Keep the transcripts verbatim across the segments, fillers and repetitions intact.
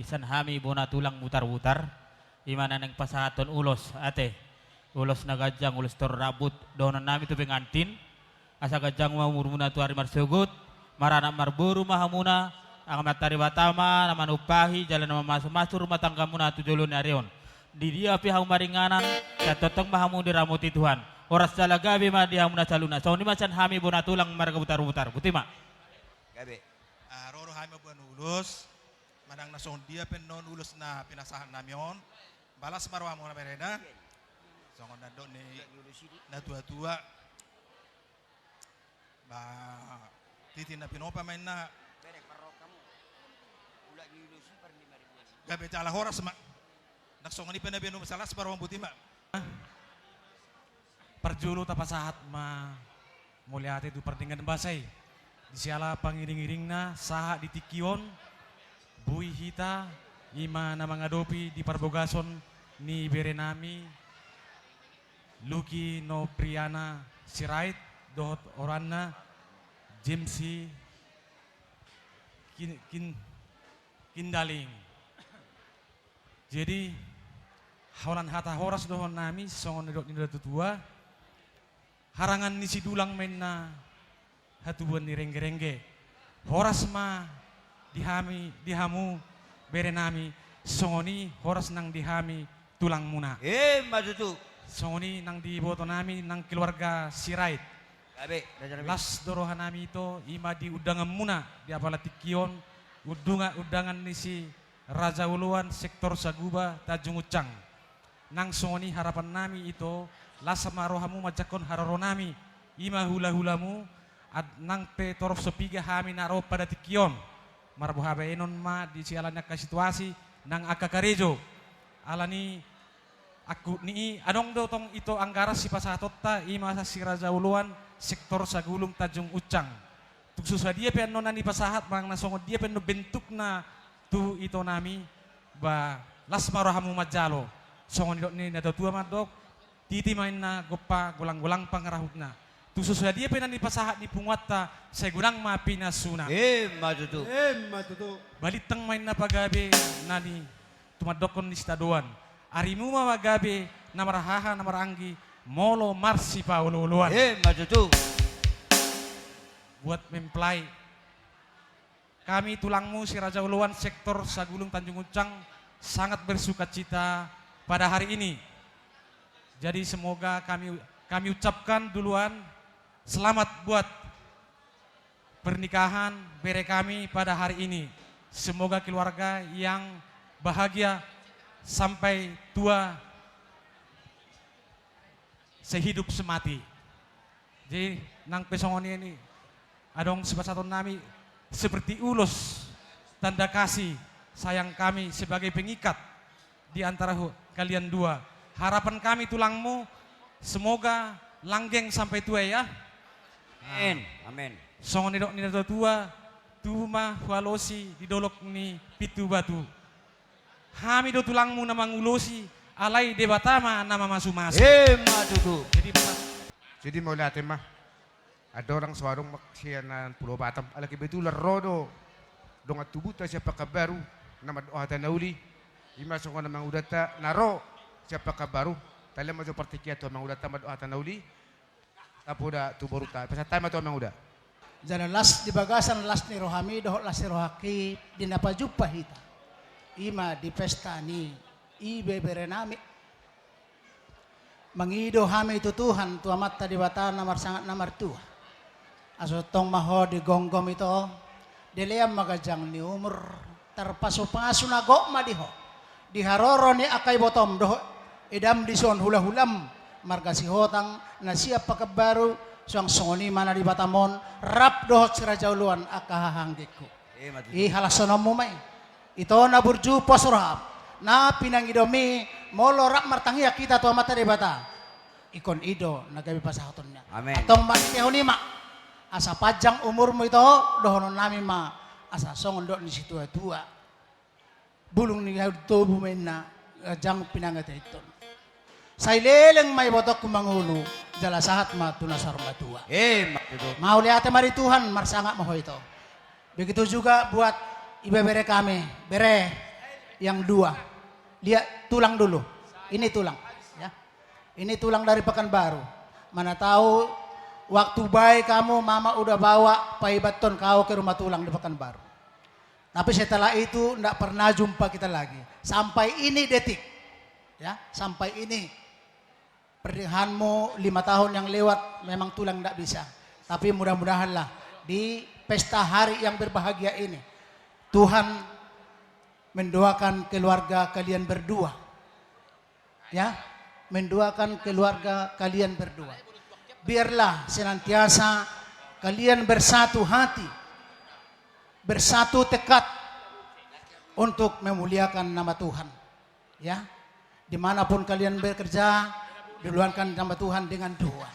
Sian hami bona tulang Butarbutar, i ma na naeng pasahathon ulos, ate. Ulos na ganjang, ulos torrambut, dohonon nami tu pengantin. Asa ganjang ma umurmuna tu ari marsogot, maranak marboru ma hamuna, Amanta Debata ma na manumpahi jala na mamasumasu rumah tanggamuna tu jolo ni ari on. Di dia pe hamu maringanan, sai tongtong ma hamu diramoti Tuhan. Horas jala gabe ma di hamuna saluhutna. Songon i ma sian hami bona tulang marga Butarbutar. Boti ma. Gabe. Ah, ro do hami mamboan ulos. Manang na songon dia pe annon ulos na pinasahat nami on. Ba las ma rohamu na berena. Songon na nidok ni natuatua. Ba, titi na pinopa ma inna. Gabe jala horas ma. Nang songon i pe na binomu, sai las ma rohamu, boti ma. Parjolo tapasahat ma mauliate tu pardenggan basa i. Di siala pangiringiringna sahat di tingki on, boi hita i ma na mangadopi di parbogason ni bere nami Lucky Nopriana Sirait dohot oranna James Kin-, Kin-, Kindaling. Jadi, holan hata horas dohonon nami, songon na nidok ni natuatua, harangan ni sidulang ma inna hatubuan ni renggerengge. Horas ma di hami, di hamu, bere nami, songon i horas nang di hami, tulangmuna. Emma tutu. Songon i nang diboto nami, nang keluarga Sirait. Gabe, raja nami. Las do roha nami ito, i ma di undanganmuna, di apala tingki on, undunga-, undangan ni si Raja Oloan sektor Saguba Tanjung Uncang. Nang songon i harapan nami ito, las ma rohamu manjangkon haroro nami, i ma hulahulamu, ad-, nang pe torop so piga hami na ro pada tingki on. Marboha baenon ma di siala ni angka situasi, nang angka karejo. Alani angkup ni i, adong do tong ito anggaran sipasahatonta, i ma si Raja Oloan sektor Sagulung Tanjung Uncang. Tung so sadia pe annon na nipasahat, manang na songon dia pe annon bentukna tu ito nami, ba, las ma rohamu manjalo. Songon nidok ni natuatua mandok, titi ma inna gompa, golanggolang pangarahutna. Tung so sadia pe na nipasahat ni punguanta, sai godang ma pinasuna. Emma tutu. Emma tutu. Balintang ma inna pagabe na ni tumandokkon ni sitadoan. Arimu ma gabe na marhaha na maranggi, molo marsipaolooloan. Emma tutu. Buat mempelai, kami tulangmu si Raja Oloan sektor Sagulung Tanjung Uncang sangat bersukacita pada hari ini. Jadi semoga kami, kami ucapkan duluan selamat buat pernikahan bere kami pada hari ini. Semoga keluarga yang bahagia sampai tua sehidup semati. Jadi, nang pe songon i, adong sipasahaton nami seperti ulos tanda kasih sayang kami sebagai pengikat di antara hu-, kalian dua. Harapan kami tulangmu, semoga langgeng sampai tua ya. Amin. Amin. Songon nidok ni natuatua, tubu ma hualosi di dolok ni pintu batu. Hami do tulangmu na mangulosi, alai Debata ma na mamasumasu. Emma tutu. Jadi, jadi mauliate ma. Andorang so adong sian Pulo Batam, ala kebetulan ro do dongan tubunta sian Pekanbaru na mandok hata na uli. I ma songon na mangudanta na ro sian Pekanbaru. Talia ma jo partingkian tu mangudanta mandok hata na uli. Tapoda tu borunta, pasahat hami ma tu amang uda. Jala las di bagasan las ni rohami dohot las ni rohangki di na pajumpa hita, i ma di pesta ni ibebere nami. Mangido hami tu Tuhan, tu Amanta Debata na marsangap na martua, asa tongtong ma ho digomgom ito, dilehon ma ganjang ni umur, tarpasupasu na gok ma di ho di haroro ni angka ibotom dohot edam dison, hulahulam marga Sihotang na sian Pekanbaru, suang songon i ma na di Batam on, rap dohot si Raja Oloan angka hahaanggingku. Ima tutu. I halashononmu ma i. Ito na burju pos roham, na pinangidomi, molo rap martangiang hita tu Amanta Debata, ingkon i do na gabe pasahatonna. Amin. Antong marhitehon i ma asa panjang umurmu ito, dohonon nami ma asa songon dok ni situatua, bulung ni hautobuna, ganjang pinangidoan. Sai leleng ma ibotongku mangolu, jala sahat ma tu na saur matua. Ima tutu. Mauliate ma di Tuhan, marsangap ma ho ito. Begitu juga buat ibebere kami, bere. Yang dua. Lihat tulang dulu. Ini tulang, ya. Ini tulang dari Pekanbaru. Mana tahu waktu baik kamu, mama udah bawa paibaton kau ke rumah tulang di Pekanbaru. Tapi setelah itu ndak pernah jumpa kita lagi. Sampai ini detik. Ya, sampai ini pernikahanmu lima tahun yang lewat memang tulang ndak bisa. Tapi mudah-mudahanlah di pesta hari yang berbahagia ini, Tuhan mendoakan keluarga kalian berdua. Ya, mendoakan keluarga kalian berdua. Biarlah senantiasa kalian bersatu hati, bersatu tekad untuk memuliakan nama Tuhan. Ya, dimanapun kalian bekerja, duluankan nama Tuhan dengan doa.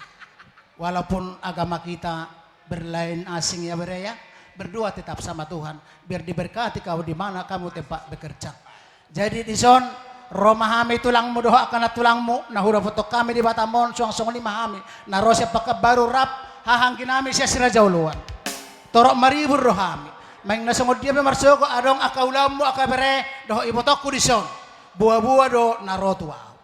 Walaupun agama kita berlain asing ya, bere ya, berdoa tetap sama Tuhan, biar diberkati kau di mana kamu tempat bekerja. Jadi dison, ro ma hami tulangmu dohot angka na tulangmu, na hudapothon hami di Batam on, suang songon i ma hami na ro sian Pekanbaru rap hahaanggi nami sian Siraja Oloan. Torop maribur do hami. Manang na songon dia pe marsogot adong angka ulaonmu angka bere dohot ibotongku dison. Boa-boa do na ro tu ahu.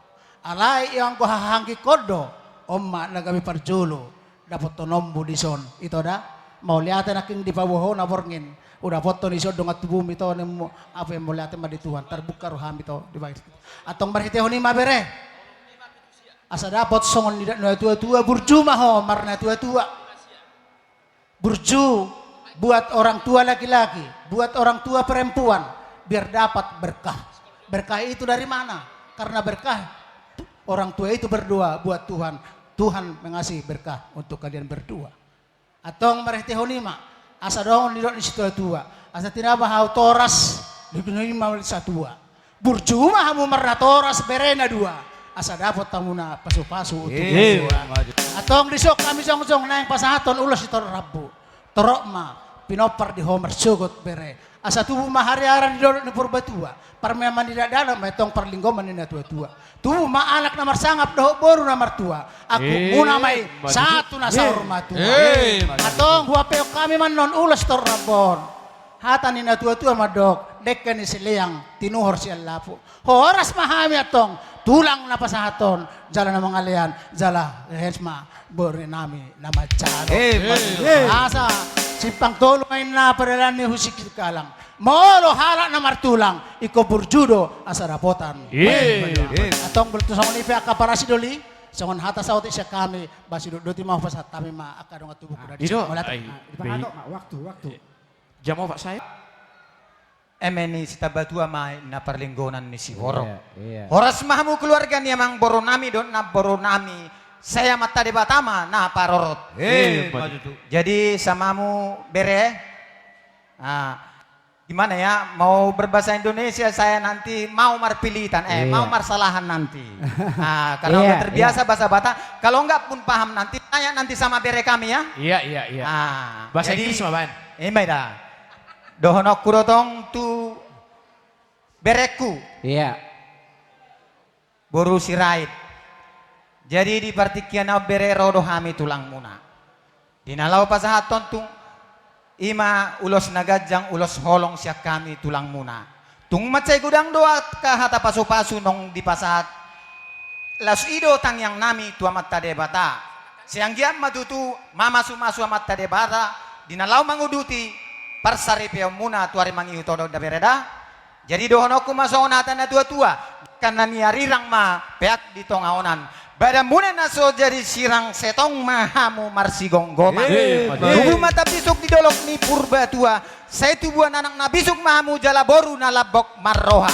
Alai anggo hahaanggingkon do, on ma na gabe parjolo dapothononmu dison. Ito da, mauliate nangkin dipaboa ho na borngin. Hudapothon dison dongan tubum ito, ninmu, ape mauliate ma di Tuhan, tarbuka rohami ito di bagasan. Antong marhitehon i ma bere, asa dapot songon nidok ni natua-tua, burju ma ho marnatua-tua. Burju buat orang tua laki-laki, buat orang tua perempuan, biar dapat berkah. Berkah itu dari mana? Karena berkah, orang tua itu berdoa buat Tuhan, Tuhan mengasih berkah untuk kalian berdua. Antong marhitehon i ma, asa dohon nidok ni situa-tua, asa tinaba hau toras, di dunia i ma satua. Burju ma hamu marnatoras bere na dua, asa dapot hamu na pasu-pasu utuh. Antong dison hami jongjong naeng pasahathon ulos sitorop rambu. Torop ma pinompar di ho marsogot bere, asa tubu ma hariara di dolok ni Purbatua. Parmeaman ni dakdanak ma antong parlinggoman ni natua-tua. Tubu ma anak na marsangap dohot boru na martua. Angkupmuna ma i sahat tu na saur matua. Antong huampehon hami ma annon ulos sitorop rambu on. Hata ni natua-tua mandok, dengke ni sileang tinuhor sian lapo. Horas ma hami antong tulang na pasahathon, jala na mangalean, jala lehes ma bere nami na manjalo. Asa simpang tolu ma inna pardalanan ni husik sikalang. Molo halak na martulang ingkon burju do asa dapotan. Antong molo tung songon i pe angka parasi doli, songon hata saotik sian hami, ba sidok doti ma hupasahat hami ma angka dongan tubu. Dipahato ma waktu, waktu. Jam opat sae. Eme ni sitambatua ma inna parlinggoman ni siborok. Horas ma hamu keluarga ni amangboru nami dohot namboru nami, sai Amanta Debata ma na parorot. Jadi samamu bere, gimana ya, mau berbahasa Indonesia saya nanti mau marpilitan, eh, mau marsalahan nanti. Karena udah terbiasa bahasa Batak, kalau enggak pun paham nanti, tanya nanti sama bere kami ya. Iya, iya, iya. Bahasa Inggris ma baen. Ima da. Dohononku do tong tu berengku. Iya. Boru Sirait. Jadi di partingkian on bere ro do hami tulangmuna. Di na laho pasahathon tung ima ulos na ganjang ulos holong sian hami tulangmuna. Tung mansai godang do angka hata pasu-pasu naung dipasahat. Laos i do tangiang nami tu Amanta Debata. Sai anggiat ma tutu mamasu-masu Amanta Debata di na laho manguduti parsaripeonmuna tu ari mangihut on da bere da. Jadi dohononku ma songon hata na tua-tua, karena ni arirang ma peak di tonga onan. Badanmuna na so jadi sirang, setong ma hamu marsigomgoman. Tubu ma tambisuk di dolok ni Purbatua. Sai tubuan anak na bisuk ma hamu jala boru na lambok marroha.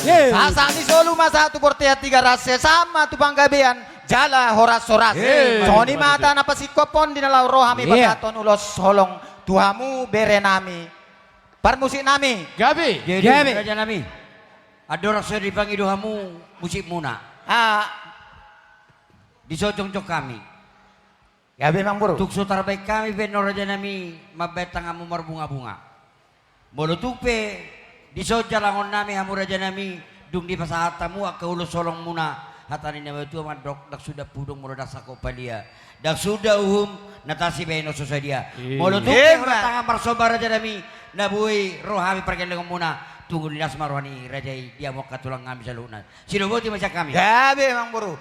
Sahat-sahat ni solu ma sahat tu bontean Tigaras, sahat ma tu Panggabean jala horas-horas. Songon i ma hata na pasingkophon di na laho ro hami pasahathon ulos holong tu hamu bere nami. Parmusik nami. Gabe. Gabe. Raja nami. Andorang so dipangido hamu musikmuna. Di so jongjong hami. Gabe, Amangboru. Tung so tarbaen hami pe annon raja nami mambaen tanganmu marbunga-bunga. Molo tung pe di so jalangon nami hamu raja nami, dung dipasahat hamu angka ulos holongmuna, hata ni na matua mandok, ndang suda pudung molo ndang sangkop palia, ndang suda uhum na tasi baen on so sadia. Molo tung pe holan tangan marsomba raja nami, na boi ro hami pargellengonmuna. Tugu ni las ma roha ni raja i, dia mungka tulang hami saluhutna. Sidoboti ma sian hami. Gabe, Amangboru.